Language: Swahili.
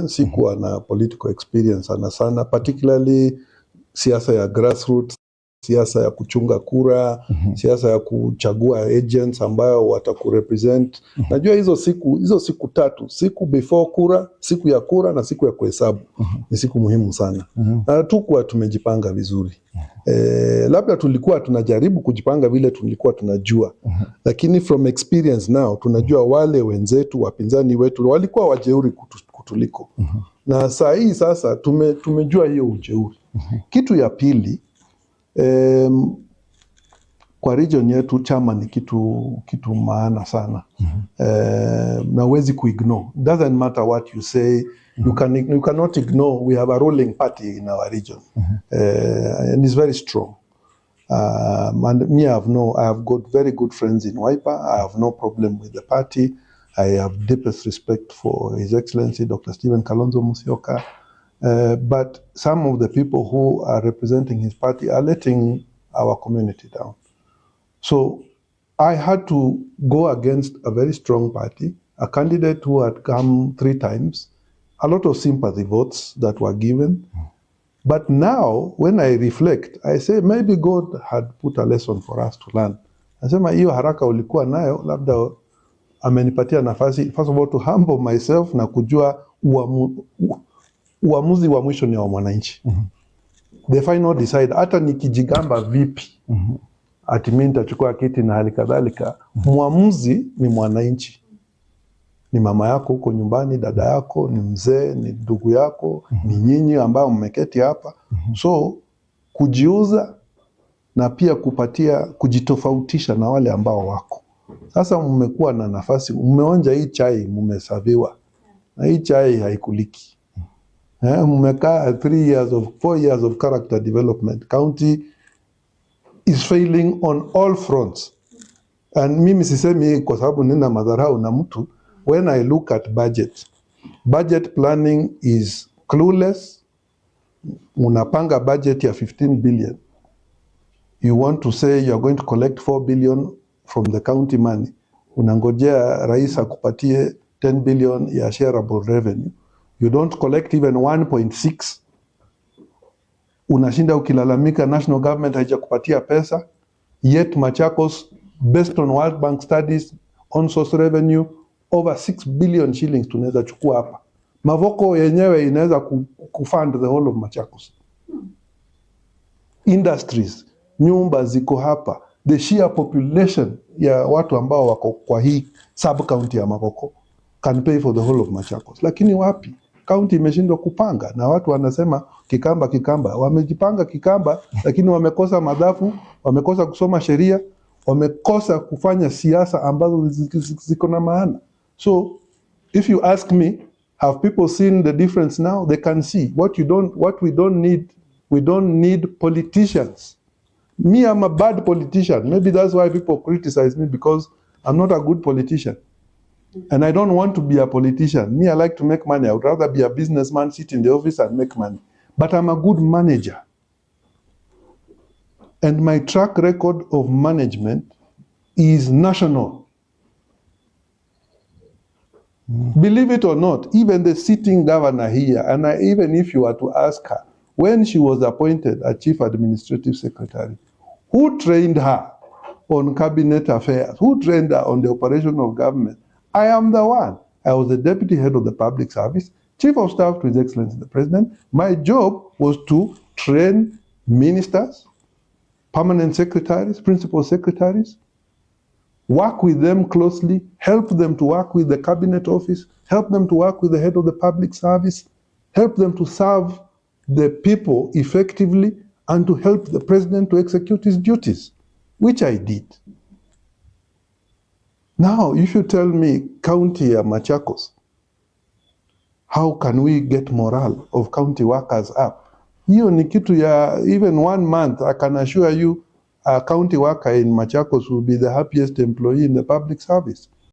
experience, sikuwa na political experience sana sana, particularly siasa ya grassroots, siasa ya kuchunga kura, siasa ya kuchagua agents ambayo watakurepresent. Najua hizo siku 3, siku before kura, siku ya kura na siku ya kuhesabu, ni siku muhimu sana. Na hatukuwa tumejipanga vizuri. Labda tulikuwa tunajaribu kujipanga vile tulikuwa tunajua, lakini from experience now tunajua wale wenzetu, wapinzani wetu, walikuwa wajeuri kutuliko. Na saa hii sasa tumejua hiyo ujeuri. Kitu ya pili, kwa region yetu chama ni kitu maana sana. Na huwezi kuignore. Doesn't matter what you say, you cannot ignore we have a ruling party in our region. And it's very strong. And me, I have no, I have got very good friends in Wiper. I have no problem with the party. I have deepest respect for His Excellency Dr. Stephen Kalonzo Musyoka. But some of the people who are representing his party are letting our community down. So I had to go against a very strong party, a candidate who had come three times, a lot of sympathy votes that were given. But now, when I reflect, I say maybe God had put a lesson for us to learn. Nasema hiyo haraka ulikuwa nayo, labda amenipatia nafasi, first of all, to humble myself na kujua uamuzi wa mwisho ni wa mwananchi. The final decide. Hata nikijigamba vipi ati mimi nitachukua kiti na hali kadhalika, mwamuzi ni mwananchi, ni mama yako huko nyumbani, dada yako, ni mzee, ni ndugu yako, ni nyinyi ambao mmeketi hapa. So kujiuza na pia kupatia kujitofautisha na wale ambao wako sasa. Mmekuwa na nafasi, mmeonja hii chai, mmeserviwa na hii chai haikuliki. Mmekaa 3 years of 4 years of character development. County is failing on all fronts. And mimi sisemi hii kwa sababu nina madharau na mtu. When I look at budget, budget planning is clueless. Unapanga budget ya 15 billion. You want to say you are going to collect 4 billion from the county money. Unangojea rais akupatie 10 billion ya shareable revenue. You don't collect even 1.6. Unashinda ukilalamika national government haijakupatia pesa. Yet Machakos, based on World Bank studies, on source revenue over 6 billion shillings tunaweza chukua hapa. Mavoko yenyewe inaweza kufund the whole of Machakos. Industries, nyumba ziko hapa. The sheer population ya watu ambao wako kwa hii sub county ya Mavoko can pay for the whole of Machakos. Lakini wapi? County imeshindwa kupanga na watu wanasema Kikamba, Kikamba. Wamejipanga Kikamba, lakini wamekosa madhafu, wamekosa kusoma sheria, wamekosa kufanya siasa ambazo ziko na maana. So if you ask me, have people seen the difference now? They can see. What you don't, what we don't need, we don't need politicians. Me, I'm a bad politician. Maybe that's why people criticize me, because I'm not a good politician. And I don't want to be a politician. Me, I like to make money. I would rather be a businessman, sit in the office and make money. But I'm a good manager. And my track record of management is national. Believe it or not, even the sitting governor here, and even if you were to ask her, when she was appointed a chief administrative secretary, who trained her on cabinet affairs? Who trained her on the operation of government? I am the one. I was the deputy head of the public service, chief of staff to His Excellency the President. My job was to train ministers, permanent secretaries, principal secretaries, work with them closely, help them to work with the cabinet office, help them to work with the head of the public service, help them to serve the people effectively, and to help the president to execute his duties, which I did. Now, if you tell me county ya Machakos, how can we get morale of county workers up? Hiyo ni kitu ya even one month, I can assure you a county worker in Machakos will be the happiest employee in the public service.